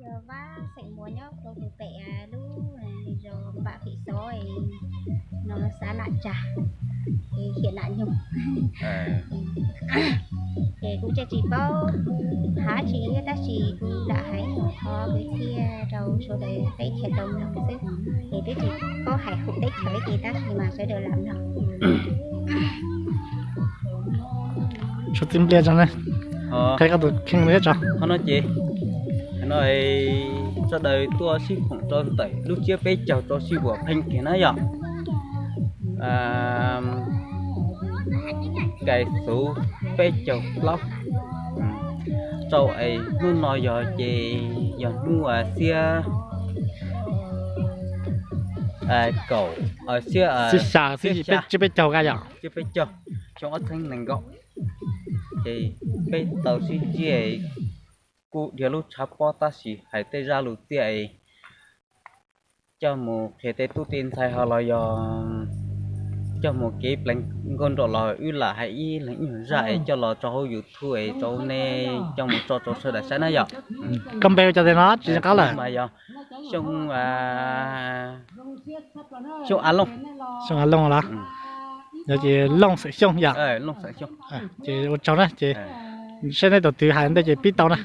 Yog Vab xeem Muas nyob rau pem lub zos Pam Phim Xov no, xav nam tsag, hiam nam nyoog. Ces kuv tseem tsis paub hais dab tsi, tab sis kuv lam hais nyuam qhuav kwv txhiaj rau sawv daws teb chaws tau mloog xwb, ces twb tsis paub hais hum teb chaws ces tab sis mas sawv daws lam mloog. Tshuav txiv nplias tso ne, qhia koj tus kheej thiab tso. Qhov no ces, no sawv daws tuaj sib khoom rau ntawm lub tsiab peb caug rau sib huam pheej kiag na yom. Kais xuv peb caug plaub rau es hnub no yog ces yog hnub xiab kaum, xiab, xiab xya, tsiab peb caug ka yom, tsiab peb caug, xyoo ob txhiab nees nkaum. Ces peb tau sib ntsib kuj dhia lub tshav pob tab sis hais tej zaj lus txiaj es coj mus qhia tej tub tej ntxhais ho los yog coj mus kev pleev nkauj nraug los wb lam hais ib leeg ib nyuag zaj es coj los rau hauv YouTube es rau nej coj mus tso rau sawv daws saib na yom. Koj npe ua cas tes no tsis nco qab lawm? Mas yog Xyooj, Xyooj A Looj. Xyooj A Looj los? Yog ces Looj xeem Xyooj yom. Ces ua tsaug na ces saib nej tus twg hais ntej ces pib tau na.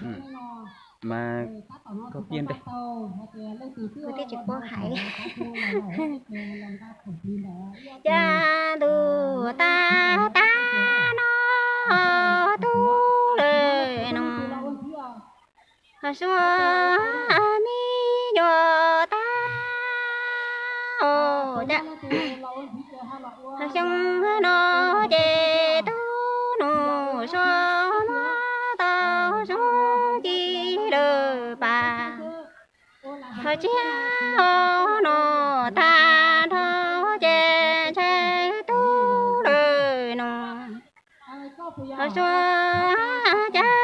Mas koj pib ntej. Kuv twb tsis paub hais. Cas ntuj tag tag no tub lawm no, suav me nyuam tag os cas. Xyoo no ces tub nus suav muab tau suav ci lawm pas. Ho tsiab no tag nrho ces ntshai tub lawm no, ho suav cas.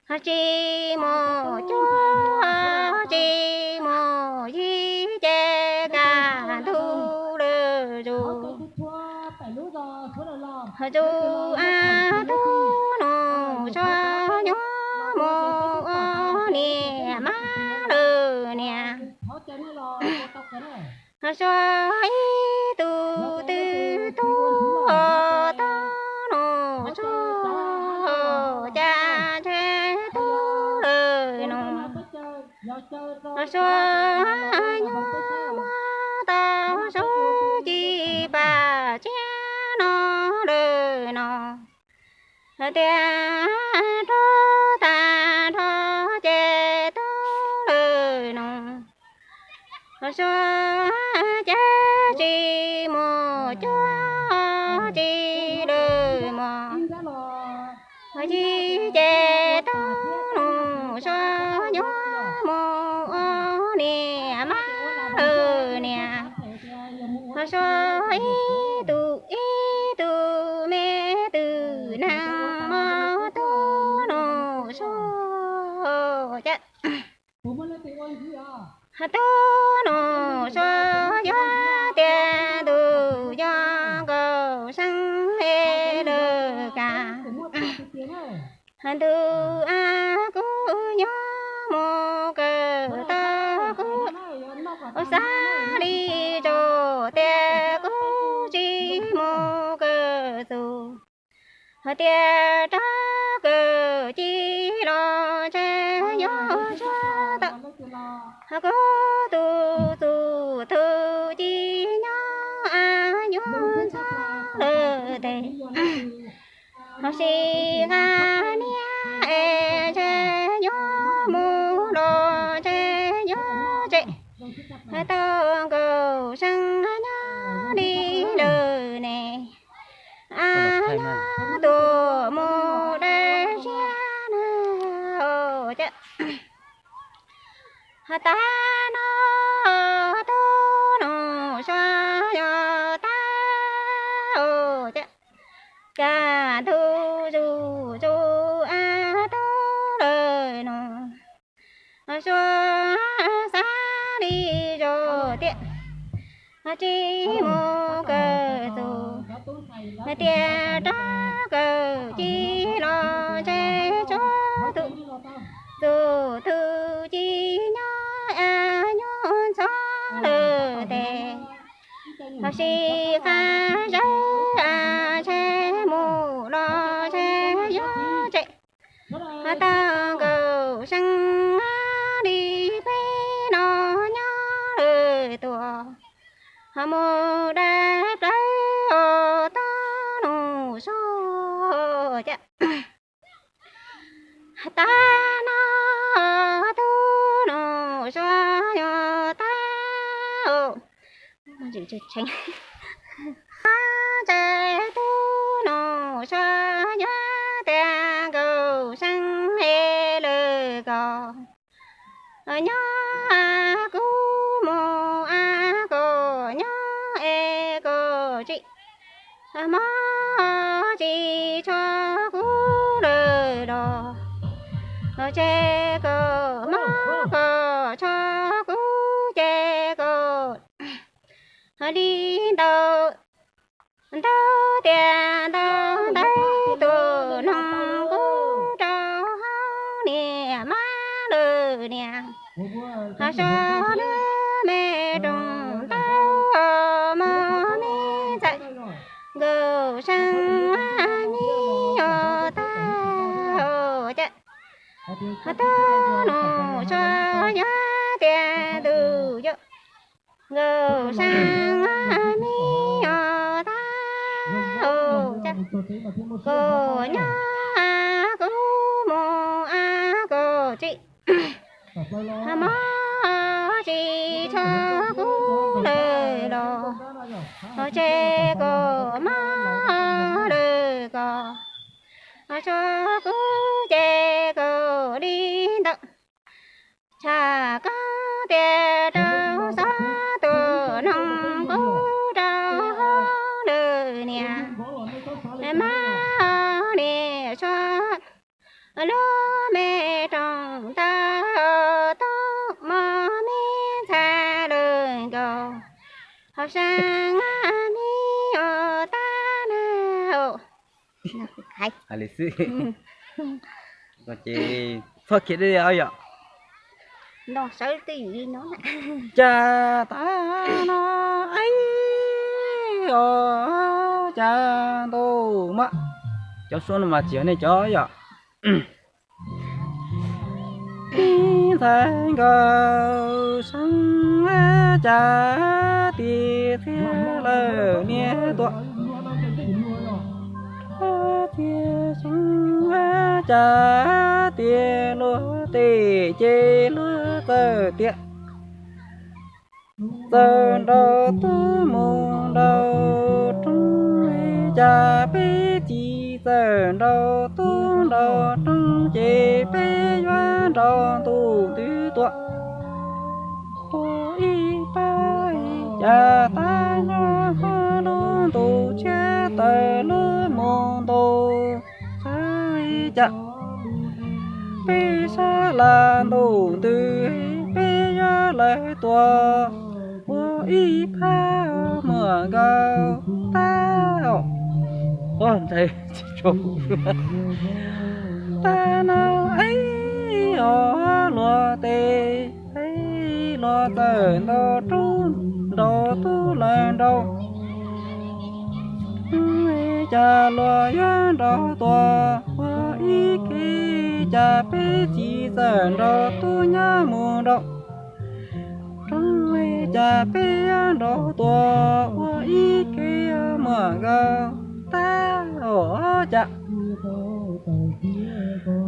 Ho tsis mus cuab tsis mus yig ces kaj ntug lawm zus. Ho zus a tub nus suav nyuaj mus ua niam mab lawm niam. Ho suav ib tug twg tub tub nus suav cas ntshai tub lawm no. Ho suav nyuaj muab tau suav ci pas tsiab no lawm no. Ho tias rau tag nrho ces tub lawm no. Ho suav ces tsis mus cuab tsis lawm mos. Ho yig ces tub nus suav nyuaj mus ua niam mab lawm niam. Ho suav ib tug ib tug me twm neeg mos tub nus suav cas. Ho tub nus suav yuav tias ntuj yog nkaus seeb lawm cas. Ntuj a kuv nyuaj mus kawm tau kuv ua xav li tso tias kuv tsis mus kawm txug. Ho tias rov kawm ci los ntshe yuav tsuag tau. Ho kuv tus txuj tus ci nyob a nyob ntxhov lawm tes. Ho sis nqa niam es ntshe yuav mus los ntshe yuav tsem. Ho tau nkaus seeb nyob li lawm ne. A nyob tuaj mus dai siab na cas. Ho tag no tub nus suav yog tag cas. Kaj ntug zuj zus a tub lawm no. Suav xav li zoo tias tsis mus kawm txug, tias rov kawm ci los ntshe tsuag tus. Txuj tug ci nyob nyuaj ntxhov lawm tes, ho sib qab zawb ntshe mus los ntshe yuav tsem. Ho tau nkaus seeb li peb no nyob lwm tuam, ho mus dai plawv tub nus suav cas. Tag no tub nus suav yuav tag, tseem tub nus suav yuav tias nkaus seeb es lawm ko. Nyob kuv mus a kom nyob es kom tsis mob tsis tshua kuv lawm los, ces kom mob kom tshua kuv ces kom li ntau. Ntau tias ntau ntawv tus noog kub rau hauv niam mab lwm niam, ho so lub me rooj ntau mos me ntxhais nkaus seeb me nyuam tag cas. Ho tub nus so yuav tias ntuj yuav nkaus seeb me nyuam tag cas. Kom nyob kuv mus a kom tsis mob tsis tshua kuv lawm los, ho ces kom mob lawm ko, ho tshua kuv ces kom li ntau. Tshaj koj tias rau xov tus noog kub rau hauv lwm niam mab niam suav, lub me rooj ntau tub mos me ntxhais lawm nkaus, ho seeb me nyuam tag na. Hais li xwb. Ces txhob khiav deb os yom. Cas tas no, ib, os, cas ntuj mas, cov suab no mas tsis yog nej cov yom. Ib ntxhais nkaus seeb cas tias txhiaj lawm niam tuam, txhiaj seeb cas tias luag tej ces luag txawm tias txawm nrau tub mus nrau roob, cas peb txiv txawm nrau tub nrau roob ces peb yuav nrau ntuj twb tuaj ua ib pab. Cas tab nyob hauv lub ntuj tshiab tawm lub mus ntuj sawv cas peb sab las ntuj ntws peb yuav lawv tuaj ua ib phab muam nkaus tag. Tag no ib os luag tej, luag txawm nrau roob nrau tub lawv nrau, cas luag yuav nrau tuaj ua ib ke, cas peb txiv txawm nrau tub nyob mus nrau roob, cas peb yuav nrau tuaj ua ib ke muam nkaus tag. Cas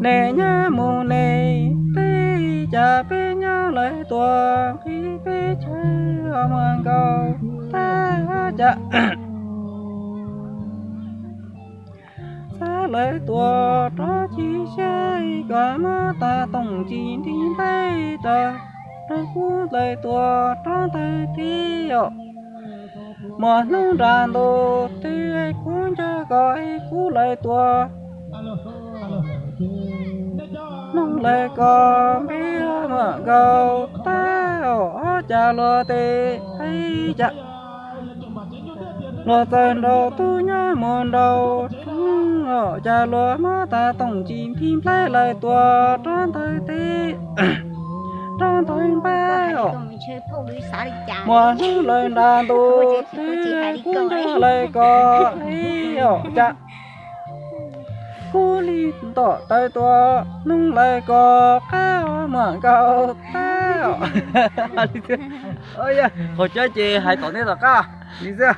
neb nyob mus neb tej, cas peb nyob lawv tuaj nqhis peb chaw muam nkaus tag. Cas xav lawv tuaj rov tsis siab, kom muab tag toom tsis nti ntev rau, rau kuv lawv tuaj rov ntawd thiab os. Muaj hnub nra ntuj twg kuv nco kom kuv lawv tuaj, noog lawv kom npe muam nkaus tag. Cas luag tej hais cas luag txawm nrau tub nyob mus nrau roob Cas luag muab tas toom tsis nthi nplhaib lawm tuaj rov ntawd teb, rov ntawd npab os. Muaj hnub lawm nram ntuj twg kuv nco lawm koj ib os cas, kuv li ntom tawv tuaj nug lawm koj qab muaj nkaus tag os. Qaum cawv ces hais tom ntej tom qab li xwb.